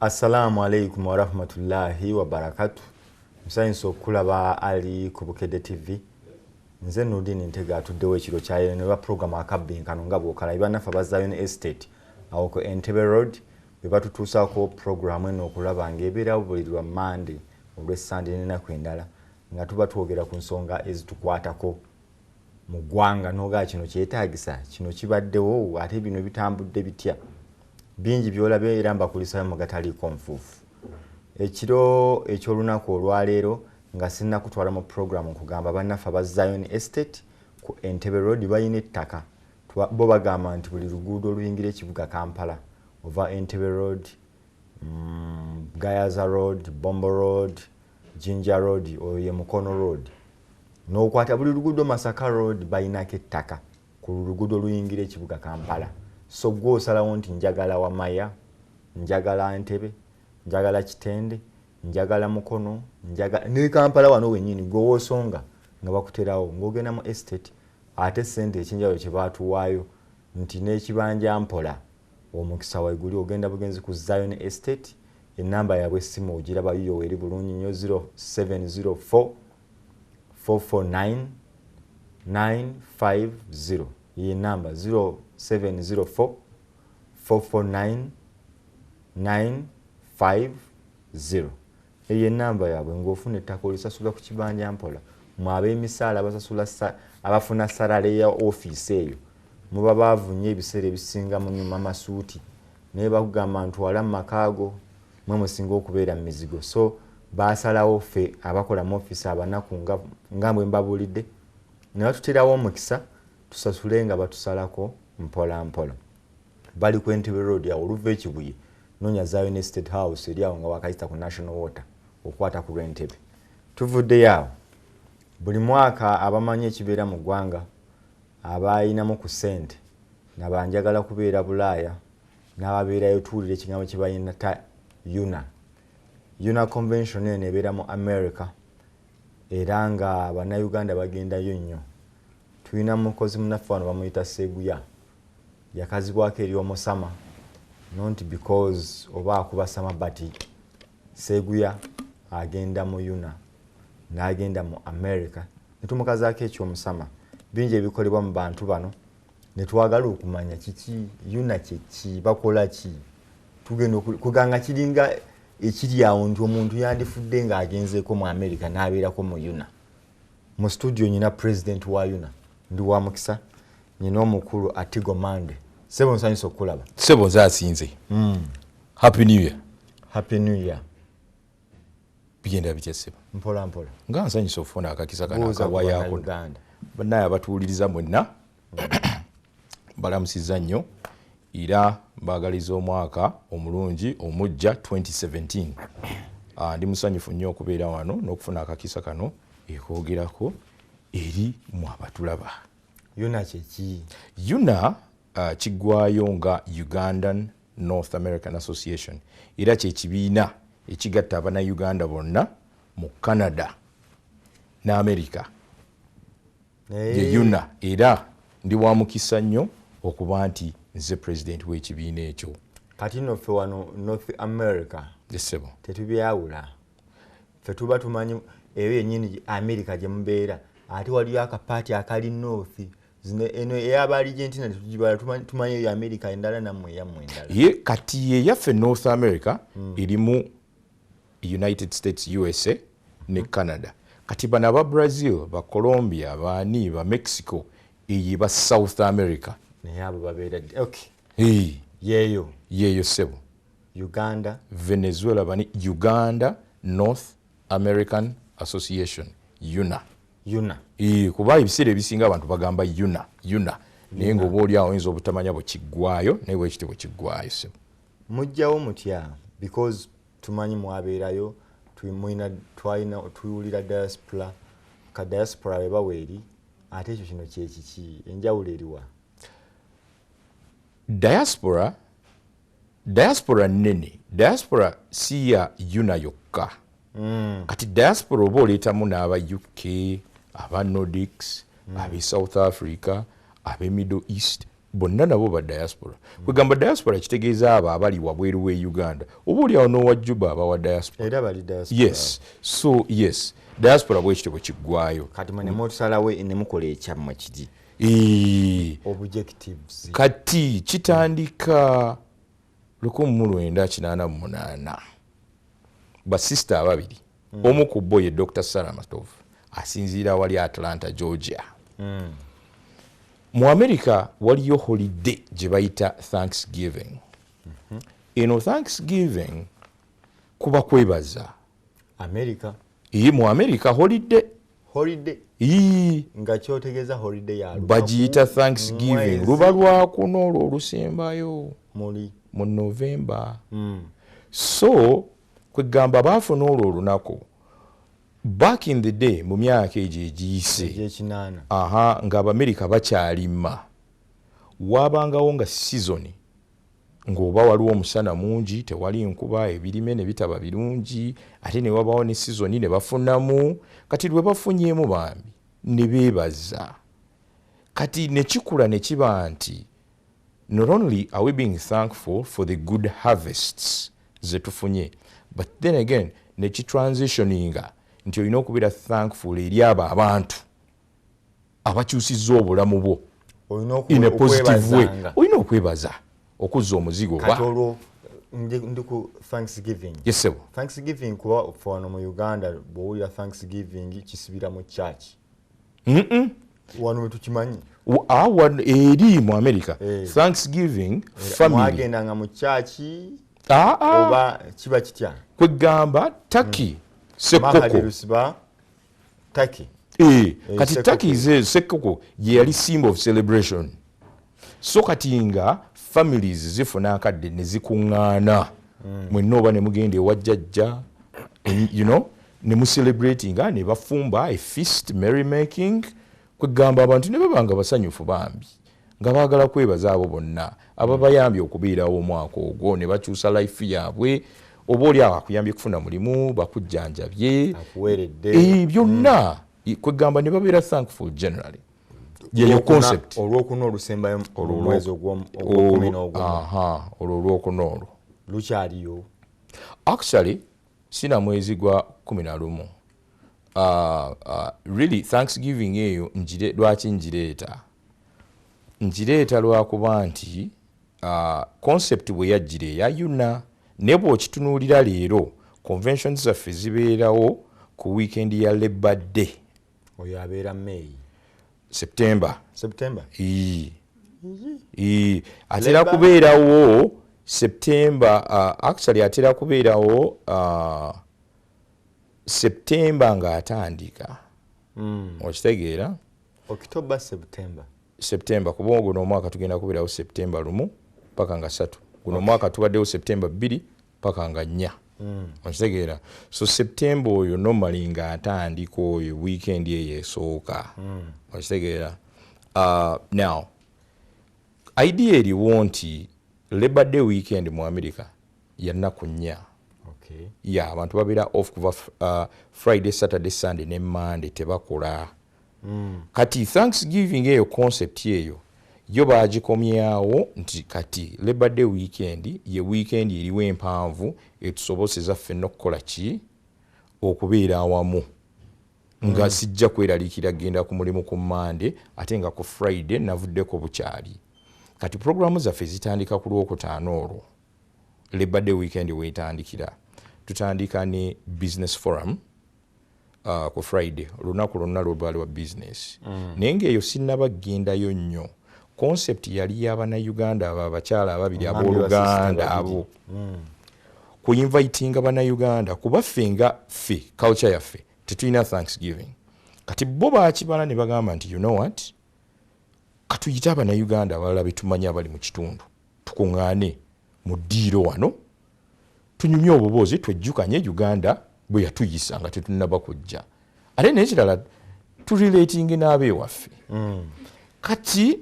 Assalamu alaikum warahmatullahi wabarakatu. Nsanyusa okulaba ali ku Bukedde TV. Nze Nurdin Ntege atuddewo ekiro kyaleero ne ba program akabbinkano nga bw'okalabye. Bannaffe aba Zion Estate awo ku Entebbe Road be batutuusaako puroguramu eno okulaba ng'ebeerawo buli lwa Mmande, olw'Essande n'ennaku endala, nga tuba twogera ku nsonga ezitukwatako mu ggwanga. N'ogaa kino kyetaagisa, kino kibaddewo, ate bino bitambudde bitya, bingi by'olabye era mbakulisayo mu gataliiko nfuufu. Ekiro eky'olunaku olwaleero, nga sinnakutwala mu puroguramu, nkugamba bannaffe aba Zion Estate ku Entebbe Road balina ettaka. Bo bagamba nti buli luguudo oluyingira ekibuga Kampala, ova Entebbe Road, Gayaza Road, Bombo Road, Jinja Road, oyo ye Mukono Road, n'okwata buli luguudo, Masaka Road, balinako ettaka ku luguudo oluyingira ekibuga Kampala. So gwe osalawo nti njagala Wamaya, njagala Ntebe, njagala Kitende, njagala Mukono, njagala ne Kampala wano wennyini, gwe woosonga nga bakuterawo ng'ogenda mu estate. Ate sente ekyenjawulo kye baatuwaayo nti n'ekibanja mpola, omukisa waiguli, ogenda bugenzi ku Zion Estate. Enamba yaabwe essimu ogiraba yiyo weeri bulungi nnyo, 0704 449 950. Ye namba 0704 449 950. Eyo enamba yaabwe. Ng'ofuna ettaka, olisasula ku kibanja mpola. Mwe ab'emisaala abasasula abafuna salary ya ofiisi eyo, muba baavu nnyo ebiseera ebisinga, munyuma masuuti, naye bakugamba ntwala mu makaago, mwe musinga okubeera mu mizigo. So basalawo ffe abakola mu ofiisi abanaku nga bwe mbabuulidde, ne batuterawo omukisa tusasule nga batusalako mpola mpola. Bali ku Entebbe Road awo, oluva Ekibuye noonya Zion Estate House eri awo nga wakayita ku National Water okwata ku lw'Entebe. Tuvuddeyo awo. Buli mwaka abamanyi ekibeera mu ggwanga, abayinamu ku ssente nabanjagala kubeera Bulaaya n'ababeerayo, tuwulira ekigambo kye bayina ta UNA. UNA convention eno ebeera mu America era nga Bannayuganda bagendayo nnyo. Tulina mukozi munaffe wano bamuyita Seguya, yakazibwako ery'omusama, not because oba akuba sama, but Seguya agenda mu UNA n'agenda mu America netumukazaako ekyomusama. Bingi ebikolebwa mu bantu bano netwagala okumanya kiki UNA kyeki, bakola ki. Tugenda kuganga kiringa ekiri awo nti omuntu yandifudde ng'agenzeeko mu America n'abeerako mu UNA. Mu studio nyina president wa UNA, ndi wa mukisa, nyina omukulu Atigo Mande. Sebo, nsanyusa okukulaba. Sebo, nze asinze. Happy New Year. Happy New Year. Bigenda bitya, sebo? Mpola mpola. Nga nsanyusa okufuna akakisa kano. Buuza ku Akawayaako. Bannayuganda. Bannaye abatuwuliriza mwenna, balamusiza nnyo era mbagaliza omwaka omulungi omujja 2017. Ndi musanyufu nnyo okubeera wano n'okufuna akakisa kano ekwogerako eri mu abatulaba. UNA kyeki? UNA kiggwayo nga Ugandan North American Association, era kyekibiina ekigatta Abannayuganda bonna mu Canada ne America, ye UNA. Era ndi wa mukisa nnyo okuba nti nze president w'ekibiina ekyo. Kati nno ffe wano North America Esebo. tetubyawula. Ffe tuba tumanyi eyo yennyini America gye mubeera, ate waliyo akapaati akali north. Zino eno ey'aba Argentina tetugibala, tumanyi eyo America endala, nammwe eyammwe endala. Ye kati yeyaffe North America erimu United States, USA, ne Canada. Kati bano aba Brazil, ba Colombia, baani, ba Mexico, eyo eba South America. Naye abo babeera, okay. Hey, yeeyo. Yeeyo, ssebo. Uganda. Venezuela, bani. Uganda North American Association, UNA. UNA. Kuba ebiseera ebisinga abantu bagamba UNA, UNA, naye nga oba oli awo oyinza obutamanya bwekiggwayo, naye bwekiti bwekiggwayo, ssebo. Mujjawo mutya? Because tumanyi mwabeerayo, tuwulira diaspora, ka diaspora bwe baweeri, ate ekyo kino kyekiki? Enjawulo eriwa? Diaspora nene. Diaspora si ya UNA yokka. Kati diaspora oba oleetamu n'aba UK, aba Nordics, abe South Africa, abe Middle East, Bonna nabo ba diaspora. Kwegamba diaspora kitegeeza abo abali wabweru we Uganda, oba oliawo n'owa Juba abawa diaspora. Era bali diaspora. Yes, so yes, diaspora bwekityo bwe kiggwayo. Kati mwe nemutusalawo nemukola ekyammwe kiri objectives. Kati kitandika 1988, basista ababiri, omu ku bo ye Dr Sarah Matov, asinziira wali Atlanta, Georgia. Mu America waliyo holiday gye bayita Thanksgiving. Eno Thanksgiving kuba kwebaza. America? Iyi, mu America holiday. Holiday? Ii. Nga kyotegeeza holiday ya lunaku, Bagiyita Thanksgiving. Mwezi? Luba lwakuna olwo olusembayo Muli mu November. So kwegamba baafuna olwo olunaku back in the day, mu myaka egyo egiyise. Egyekinaana. Aha, ng'Abamerika bakyalima, wabangawo nga season ng'oba waliwo omusana mungi, tewali nkuba, ebirime ne bitaba birungi, ate ne wabawo ne season ne bafunamu. Kati lwe bafunyeemu bambi ne beebaza. Kati ne kikula ne kiba nti not only are we being thankful for the good harvests ze tufunye, but then again ne kitransitioninga nti olina okubeera thankful eri abo abantu abakyusizza obulamu bwo Olina in a positive way. okwebazanga. Olina okwebaza, okuzza omuzigo. Kati Oba olwo ndi ku Thanksgiving. Yes, ssebo. Thanksgiving, kuba fe wano mu Uganda bw'owulira Thanksgiving kisibira mu church. Wano wetukimanyi. Eri mu America, Eh. Thanksgiving family. Mwagendanga mu church Ah, ah. oba kiba kitya? Kwegamba turkey, sekkoko. Mahali turkey. Eh, kati Sekkoko. Turkey ze sekkoko ye yali symbol of celebration. So kati nga families zifuna akadde ne zikuŋŋaana, mwenna oba ne mugenda ewa jjajja, ne mucelebratinga, ne bafumba a feast, merry making. Kwegamba abantu ne baba nga basanyufu bambi, nga baagala kwebaza abo bonna ababayambye okubeerawo omwaka ogwo ne bakyusa life yaabwe. Oba oli awo akuyambye kufuna mulimu, bakujjanjabye, Akuweeredde. Eh, byonna. Kwegamba ne babeera thankful generally, yeyo concept. Olwokuna olusembayo mu mwezi ogwokumi n'ogumu. Aha, olwo olwokuna olwo. Lukyaliyo? Actually sina mwezi gwa 11. Really Thanksgiving eyo njire, lwaki ngireeta? Ngireeta lwakuba nti concept bwe yajjira eya UNAA, naye bw'okitunuulira leero conventions zaffe zibeerawo ku weekend ya Labor Day. Oyo abeera May? September. September. Ii. Ii. Atera Labor- kubeerawo September, actually atera kubeerawo September ng'atandika. Okitegeera? October, September. September, kuba guno omwaka tugenda kubeerawo September 1 paka nga 3. Guno omwaka tubaddewo September 2 paka nga 4. Okitegeera? So September oyo normally ng'atandika oyo weekend eyo esooka. Okitegeera? Now idea eriwo nti Labor Day weekend mu America ya nnaku 4. Ya, abantu babeera off kuva Friday, Saturday, Sunday ne Monday tebakola. Kati Thanksgiving eyo, concept eyo yo bagikomyawo nti kati Labor Day weekend ye weekend eriwo empanvu etusoboseza ffenna okukola ki? Okubeera awamu, nga sijja kweraliikira genda ku mulimu ku Mande, ate nga ku Friday navuddeko bukyali. Kati programu zaffe zitandika ku Lwokutaano olwo, Labor Day weekend weetandikira. Tutandika ne business forum ku Friday, olunaku lwonna lwolwali wa business. Naye ngaeyo sinnaba kugendayo nnyo. Concept yali y'Abannayuganda abo abakyala ababiri Omwami abooluganda wa sister. Abo kuinvitinga Bannayuganda, kuba ffe nga ffe culture yaffe tetulina Thanksgiving. Kati bo bakibala ne bagamba nti, you know what, katuyite Abannayuganda abalala betumanyi abali mu kitundu, tukuŋŋaane mu ddiiro wano, tunyumye obuboozi, twejjukanye Uganda bwe yatuyisa nga tetunnaba kujja, ate nekirala turelatinge n'abeewaffe. Kati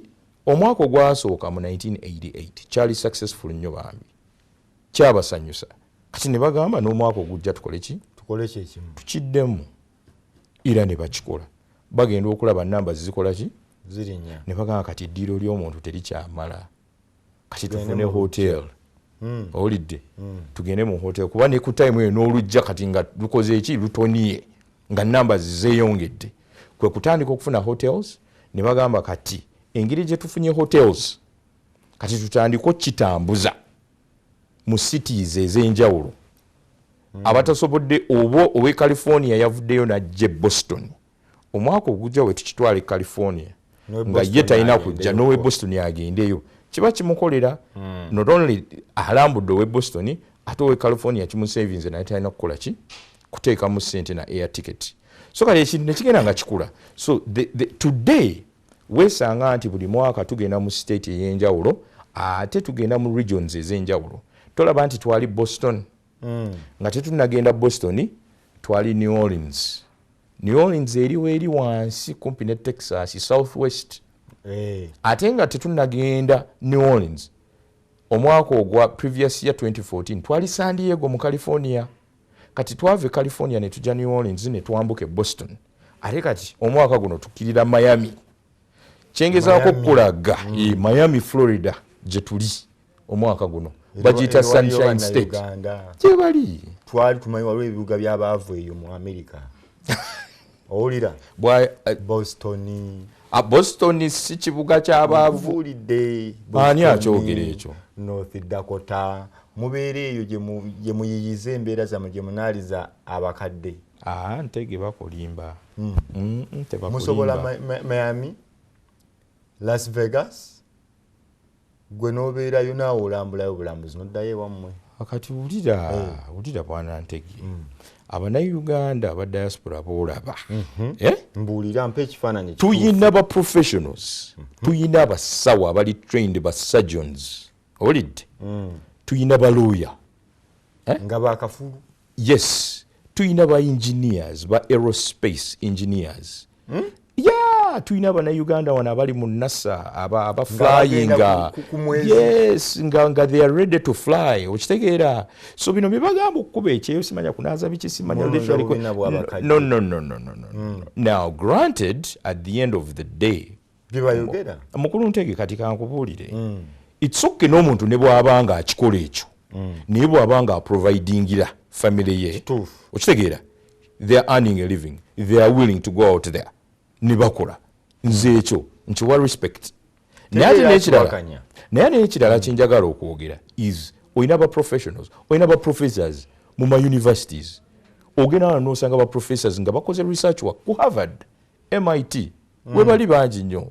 omwaka ogwasooka mu 1988 kyali successful nnyo bambi, kyabasanyusa. Kati ne bagamba n'omwaka ogujja tukole ki? Tukole kyekimu. Tukiddemu. Era ne bakikola, bagenda okulaba namba zikola ki? Zirinnya. Ne bagamba kati eddiiro ly'omuntu terikyamala, kati Tugende tufune mu hotel. Owulidde? Tugende mu hotel, kuba ne ku time eyo n'olujja kati nga lukoze eki, lutoniye, nga numbers zeeyongedde. Kwe kutandika okufuna hotels. Ne bagamba kati engeri gye tufunye hotels, kati tutandike okukitambuza mu cities ez'enjawulo. Abatasobodde, oba owe California yavuddeyo najja e Boston, omwaka ogujja we tukitwala e California, N'owe nga ye Boston talina agendeyo kujja, n'owe ko. Boston agendeyo, kiba kimukolera. Not only alambudde owe Boston, ate owe California kimusavinze, naye talina kukola ki, kuteekamu sente na air ticket. So kati ekintu nekigenda nga kikula. So today weesanga nti buli mwaka tugenda mu state ey'enjawulo, ate tugenda mu regions ez'enjawulo. Tolaba nti twali Boston? Nga tetunagenda Boston, twali New Orleans. New Orleans eriwo eri wansi kumpi ne Texas, southwest. Ate nga tetunagenda New Orleans, omwaka ogwa previous year 2014 twali San Diego mu California. Kati twava e California ne tujja New Orleans, ne twambuka e Boston. Ate kati omwaka guno tukkirira Miami. Kyengezaako Miami. okukulaga, Miami, Florida, gye tuli omwaka guno, bagiyita Eriwaliyo Sunshine State. Bannayuganda? Gyebali. Twali tumanyi waliwo ebibuga by'abaavu eyo mu America, owulira? Boston. Ah, Boston si kibuga ky'abaavu. Nkubuulidde. Ani Boston, akyogera ekyo? North Dakota, mubeera eyo gye muyiyiza embeera zammwe, gye munaaliza abakadde. Ah, ntege bakulimba. Tebakulimba. Musobola Miami, Las Vegas, gwe n'obeerayo naawe olambulayo bulambuzi n'oddayo ewammwe. Kati wulira, wulira bwana Ntege, Abannayuganda aba diaspora boolaba, eh? Mbuulira, mpa ekifaananyi ekituufu. Tuyina ba professionals, tuyina abasawo abali trained, ba surgeons, owulidde? Tuyina balawyer. Nga bakafulu. Yes, tuyina ba engineers, ba aerospace engineers. Yeah, tuyina Abannayuganda wano abali mu NASA, aba bagenda flyinga. ku mwezi. Yes, nga they are ready to fly, okitegeera? So bino byebagamba okukuba ekyeyo, simanya kunaaza biki, simanya Mulonda literally obubina bw'abakadde. No, no, no, no, no, no. Now granted, at the end of the day, byebayogera. Mukulu Ntege, kati kankubuulire, it's okay n'omuntu ne bw'aba nga akikola ekyo, naye bw'aba nga aprovidingira family ye. Kituufu. Okitegeera? They are earning a living, they are willing to go out there ne bakola. Nze ekyo nkiwa respect. Naye ate Tebeera n'ekirala, akiwakanya. naye ate n'ekirala kyenjagala okwogera is olina ba professionals, olina ba professors mu ma universities. Ogenda wano n'osanga ba professors nga bakoze research work ku Harvard, MIT, webali bangi nnyo.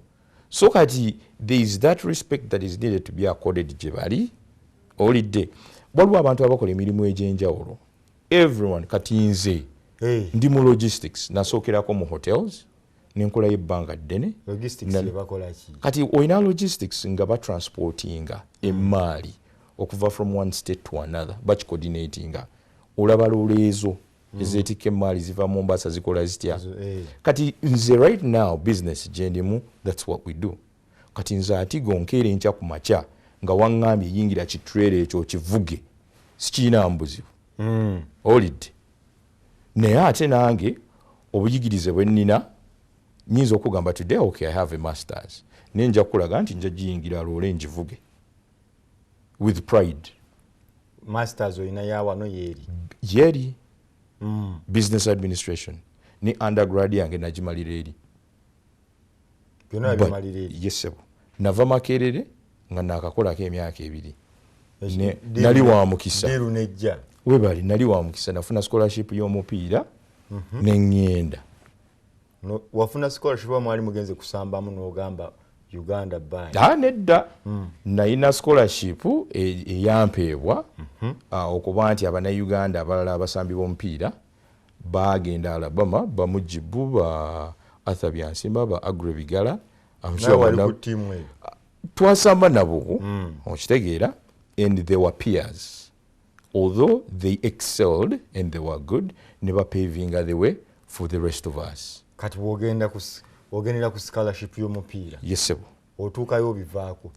So kati there is that respect that is needed to be accorded gye bali, owulidde? Waliwo abantu abakola emirimu egy'enjawulo, everyone. Kati nze ndi mu logistics, nasookerako mu hotels, nenkolayo ebbanga ddene. Logistics yebakola ki? Kati olina logistics nga batransportinga emaali okuva from one state to another, bakicoordinatinga. Olaba loole ezo ezeetikka emaali ziva Mombasa, zikola zitya? Kati nze right now business gyendimu, that's what we do. Kati nze atiga onkeera enkya ku makya nga waŋŋambye yingira kitrailer ekyo okivuge, sikirinaamu buzibu, owulidde? Naye ate nange obuyigirize bwe nnina, nyinza okugamba today, okay, I have a masters, naye nja kukulaga nti nja giyingira loole ngivuge with pride. Masters olina yawano yeeri? Yeri business administration, ne undergrad yange nagimalira eri. Byonna bimalira eri? Yes sebo, nava Makerere nga nakakolako emyaka 2. Nali wa mukisa. Deal nejja. Webali, nali wa mukisa, nafuna scholarship y'omupiira neŋŋenda. No, wafuna scholarship oba mwali mugenze kusambamu n'ogamba Uganda bye? Ah, nedda. Nalina scholarship eyampeebwa, okuba nti Abannayuganda abalala abasambi b'omupiira bagenda Alabama, bamujibu ba Arthur Byansimba, ba Agre Bigala. I'm sure Nawe wali bonna ku ttiimu eyo? Twasamba nabo, okitegeera? And they were peers. Although they excelled and they were good, ne bapavinga the way for the rest of us. Kati bw'ogendera ku scholarship y'omupiira, Yes sebo. otuukayo obivaako?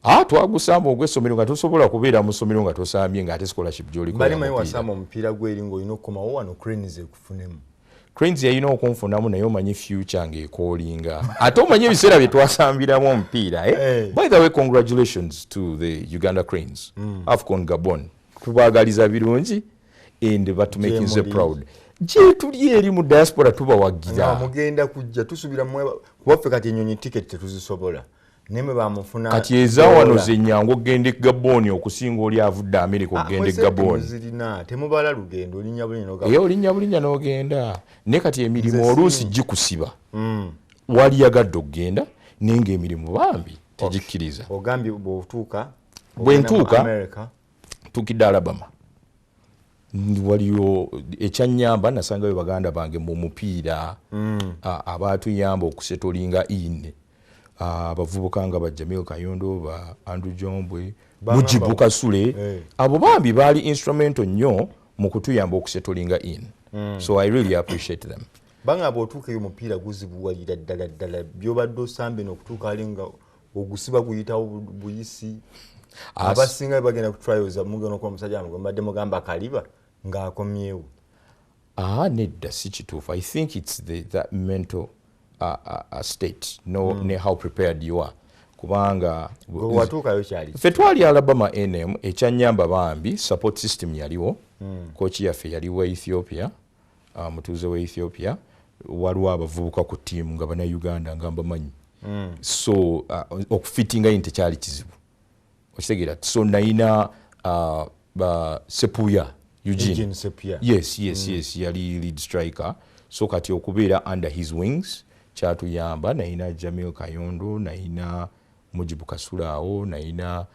Ah, twagusamba ogw'essomero, nga tosobola kubeera mu ssomero nga tosambye, ng'ate scholarship gy'oliko Bali ya manyi mupiira. wasamba omupiira gweri ng'olina okukomawo wano Cranes ekufunemu. Cranes yalina okunfunamu, naye omanyi future ng'ekoolinga, ate omanyi ebiseera bye twasambiramu omupiira, eh? Eh. By the way, congratulations to the Uganda Cranes. AFCON Gabon, tubaagaliza birungi and batumakinze Gyemuli. proud. Gyetuli eri mu diaspora Nga tubawagira. mugenda kujja, tusubira kuba ffe kati enyonyi ticket tetuzisobola, naye mwe bamufuna. Kati eza wano zenyangu okugenda e Gabon okusinga oli avudde America okugenda e Gabon. Zirina temubala lugendo, olinnya bulino. Era olinnya bulinnya n'ogenda, naye kati emirimu Nze oluusi gikusiba. Wali yagadde okugenda, naye ng'emirimu bambi tegikkiriza. Ogambye bw'otuuka Bwe ogenda mu ntuuka, America. Tuukidde Alabama. Waliyo ekyanyamba, nasangayo baganda bange mu mupiira abatuyamba okusettlinga in. Abavubuka nga ba Jamil Kayondo, ba Andrew Jombwe, Bangamba Mujibu Kasule. Eh. Abo bambi baali instrumental nnyo mu kutuyamba okusettlinga in, so I really appreciate them. Banga bw'otuuka eyo omupiira guzibuwalira ddala ddala, byobadde osambe n'okutuuka ali nga ogusiba guyitawo buyisi. Abasinga bagenda ku trials, mugenda okuba omusajja mbadde mugamba kaliba ng'akomyewo. Ah, nedda, si kituufu. I think it's that mental state, no, ne how prepared you are, kubanga Gwe watuukayo kyali ffe twali Alabama nm ekyanyamba bambi support system yaliwo. Kochi yaffe yali wa Ethiopia, mutuuze wa Ethiopia. Waliwo abavubuka ku ttiimu nga bannayuganda nga mbamanyi, so okufittinga in tekyali kizibu, okitegeera? So nayina Sepuya Eugene. Eugene Sepuya. Yes, yali lead striker, so kati okubeera under his wings kyatuyamba. Nayina Jamil Kayondo, nayina Mujibu Kasulaawo, nayina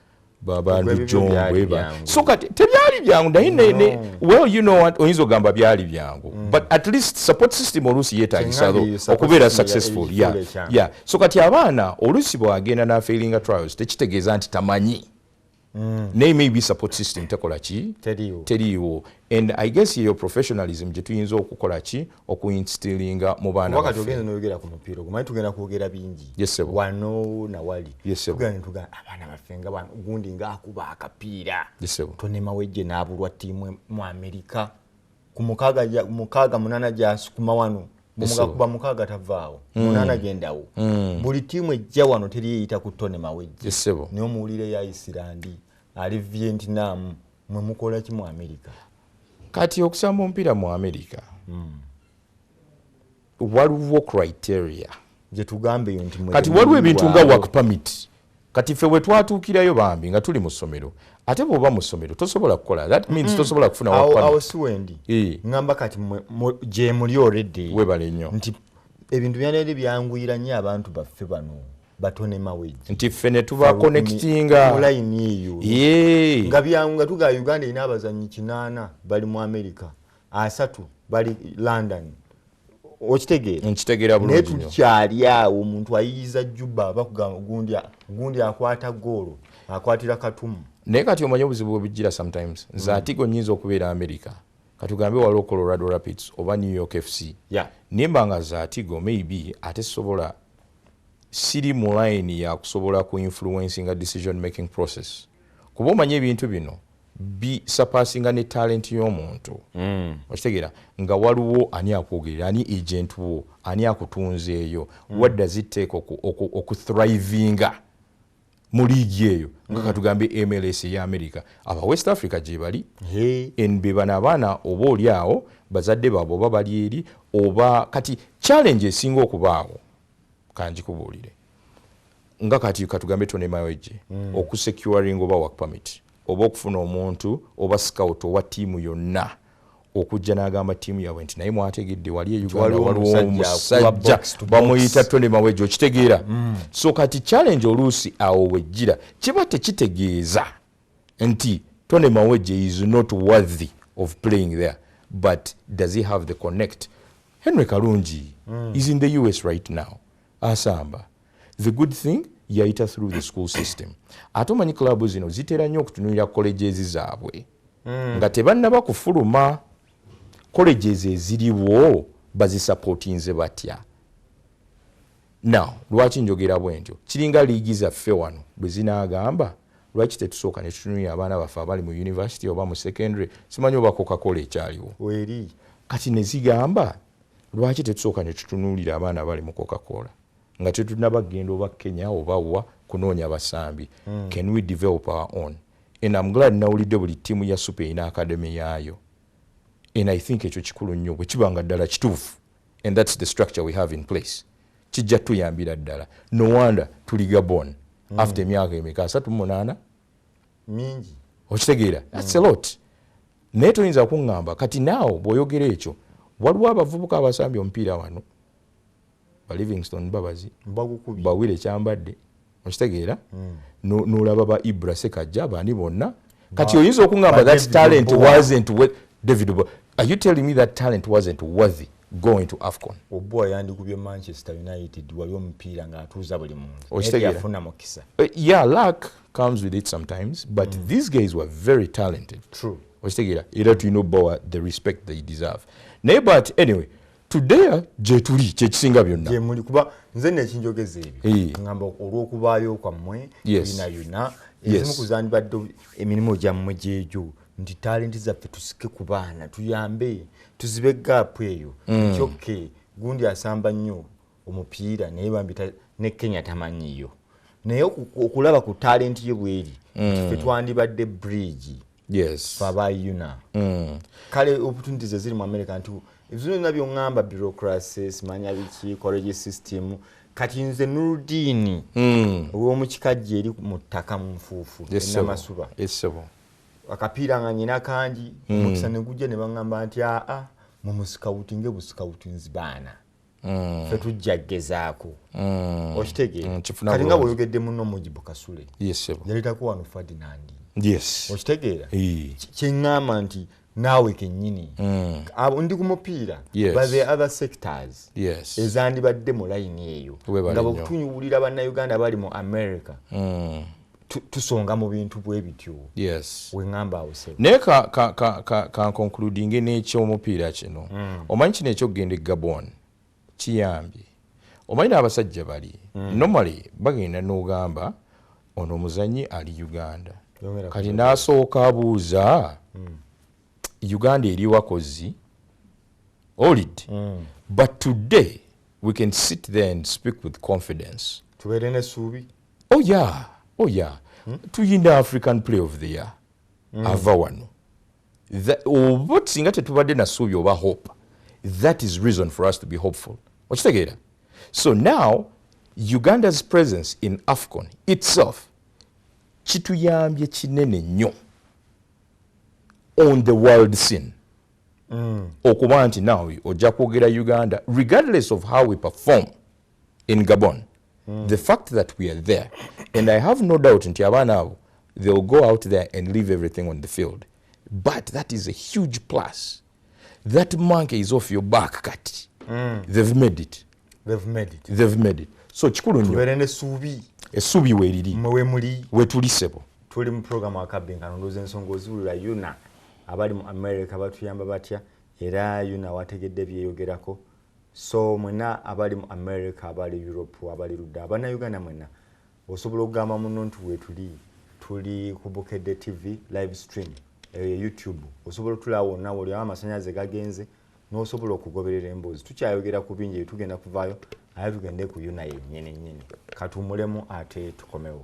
babandu Ebyo byali Jombwe byangu. So kati tebyali byangu, naye well, you know what, oyinza ogamba byali byangu, but at least support system oluusi yeetagisa Kyeŋŋambye, support okubeera system successful. ekifuula ekyangu. Yeah. So kati abaana oluusi bwagenda n'afailinga trials, tekitegeeza nti tamanyi, naye maybe support system tekola ki? Teriiwo. Teriiwo. And I guess yeyo professionalism gye tuyinza okukola ki, okuinstillinga mu baana Kuba kati baffe. ogenda noyogera ku mupiira ogumanyi, tugenda kwogera bingi Yes, sir. wano nawali. Yes, sir. Tugenda netugamba abaana baffe nga bano, gundi ngaakuba akapiira, Yes, sir. Tony Mawejje n'abulwa ttiimu mu Amerika ku mukaaga munaana gyasukuma wano. Yes, sir. Bwemugakuba mukaaga tavaawo, munaana gendawo. Buli ttiimu ejja wano teri eyita ku Tony Mawejje. Yes, sir. Naye omuwulire ya Iceland, ali Vietnam, mwe mukola ki mu Amerika? Kati okusamba omupiira mu America, waliwo criteria. Gye tugamba eyo nti mwe Kati waliwo ebintu nga temuliwaawo. work permit. Kati ffe bwe twatuukirayo bambi nga tuli mu ssomero, ate bw'oba mu ssomero tosobola kukola, that means tosobola kufuna work Awo permit. si wendi. Eh. Ŋŋamba kati gye muli already Webale nnyo. nti ebintu byandibadde byanguyira nnyo abantu baffe bano ba Tony Mawejje Nti ffe ne tuba connectinga mu layini eyo. Ye. Nga byangu, nga tugaa Uganda erina abazannyi 80 bali mu America, 30 bali London, okitegeera? Nkitegeera Naye bulungi nnyo. tukyali awo, omuntu ayiyiza Juba, bakugamba gundi akwata goolo, akwatira Katumu. Naye kati omanyi obuzibu bwe bujjira sometimes, nze atigo nyinza okubeera America, katugambe waliwo Colorado Rapids oba New York FC, nimba nga Zatigo maybe ate sobola, siri mu line ya kusobola ku influencinga decision making process, kuba omanyi ebintu bino bisurpassinga ne talent y'omuntu, okitegeera? Nga waliwo ani akwogerera, ani agent wo, ani akutunzeeyo, what does it take okuthrivinga mu liigi eyo, nga katugambe MLS eya America, aba West Africa gye bali. Be bano abaana oba oli awo bazadde baabwe oba bali eri oba. Kati challenge esinga okubaawo, kanjikubuulire, nga kati katugambe Tony Mawejje okusecuring oba work permit oba okufuna omuntu oba scout owa ttiimu yonna okujja n'agamba ttiimu yaabwe nti naye mwategedde wali e Uganda waliwo waliwo omusajja akuba omusajja box to box. bamuyita Tony Mawejje, okitegeera? So kati challenge oluusi awo wejjira, kiba tekitegeeza nti Tony Mawejje is not worthy of playing there, but does he have the connect? Henry Kalungi is in the US right now, asamba. The good thing, yayita through the school system. Ate omanyi club zino zitera nnyo okutunuulira colleges zaabwe nga tebannaba kufuluma. Colleges eziriwo bazisupportinze batya? Now lwaki njogera bwe ntyo? Kiringa liigi zaffe wano bwe zinaagamba, lwaki tetusooka ne tutunuulira abaana baffe abali mu university oba mu secondary, simanyi oba Coca-Cola ekyaliwo? Weri. Kati ne zigamba Lwaki tetusooka ne tutunuulira abaana abali mu Coca-Cola nga tetunaba kugenda oba Kenya oba wa kunoonya basambi? Can we develop our own? And I'm glad nawulidde buli ttiimu ya Super erina academy yaayo, and I think ekyo kikulu nnyo. Bwe kiba nga ddala kituufu and that's the structure we have in place, kijja tuyambira ddala. No wonder tuli Gabon after emyaka emeka? 38. Mingi. Okitegeera? That's a lot. Naye toyinza kuŋŋamba kati naawo bw'oyogera ekyo, waliwo abavubuka abasambye omupiira wano, ba Livingston Mbabazi, Mbagukubye. Bawire Kyambadde, okitegeera? N'olaba ba Ibra Sekajja, baani bonna. Kati oyinza okuŋŋamba ba that David talent Oboa. wasn't David Oboa. Are you telling me that talent wasn't worthy going to AFCON? Oboa yandikubye Manchester United wali omupiira ng'atuuza buli muntu. Naye Okitegeera? teyafuna mukisa. Yeah, luck comes with it sometimes, but these guys were very talented. True. Okitegeera? Era tulina obbawa the respect they deserve. Naye but anyway, today gye tuli kyekisinga byonna. Gye muli, kuba nze nekinjogeza ebyo, ngamba olw'okubaayo kwammwe, tulina yuna ezimu ku zandibadde emirimu gyammwe gyegyo nti talenti zaffe tusike ku baana, tuyambe tuzibe gap eyo. Nti okay, gundi asamba nnyo omupiira naye bambi ne Kenya tamanyiyo, naye okulaba ku talenti ye bweri, ffe twandibadde bridge. Fe aba UNAA. Kale opportunities eziri mu America, nti ebyo byonna byoŋŋamba, bureaucracy, simanya biki, college system. Kati nze Nurudini ow'omukikajjo eri mu ttaka mu nfuufu, Yes, sir. enamasuba, Yes, sir. akapiira nga nyina kangi, omukisa ne gujja ne baŋŋamba nti aa, mumuscoutinge buscoutinzi baana, ffe tujja gezaako. Okitegeera? Kifuna Kati nga bulungi. bw'oyogedde munno Mujibu Kasule, Yes, sir. yaleetako wano Ferdinand. Yes. Okitegeera? Eh. Kyeŋŋamba nti naawe kennyini. Abo ndi ku mupiira, but the other sectors ezandibadde mu layini eyo, Webale nga nnyo. bwetunyuwulira Bannayuganda bali mu America, tusonga mu bintu bwe bityo. Weŋŋamba awo, sebo. Naye kanconcludinge n'ekyomupiira kino. Omanyi kino ekyokugenda e Gabon kiyambye. Omanyi n'abasajja bali normally bagenda n'ogamba ono omuzannyi ali Uganda, Yongera. Kati n'asooka abuuza Uganda eri wakozi olid. But today we can sit there and speak with confidence. Tubeere n'essuubi. Oh yeah, oh yeah. Tuyina African Player of the Year ava wano. Oba singa tetubadde na ssuubi oba hope, that is reason for us to be hopeful. Okitegeera? So now Uganda's presence in AFCON itself kituyambye kinene nnyo on the world scene, okuba nti now ojja kwogera Uganda regardless of how we perform in Gabon. The fact that we are there, and I have no doubt nti abaana abo, they'll go out there and leave everything on the field, but that is a huge plus. That monkey is off your back. Kati they've made it. They've made it. They've made it, so kikulu nnyo. Tubeere n'essuubi. Essuubi weeriri. Mmwe we muli. Wetuli, sebo. Tuli mu programu Akabbinkano. Ndowooza ensonga oziwulira. UNAA abali mu America batuyamba batya? Era UNAA wategedde byeyogerako. So mwenna abali mu America, abali Europe, abali ludda, Abannayuganda mwenna, osobola okugamba muno nti wetuli, tuli ku Bukedde TV live stream eyo YouTube. Osobola otulaba wonna woli awo amasanyalaze gagenze n'osobola okugoberera emboozi. Tukyayogera ku bingi, tugenda kuvaayo, aye tugende ku UNAA yennyini nnyini. Katuwummulemu ate tukomewo.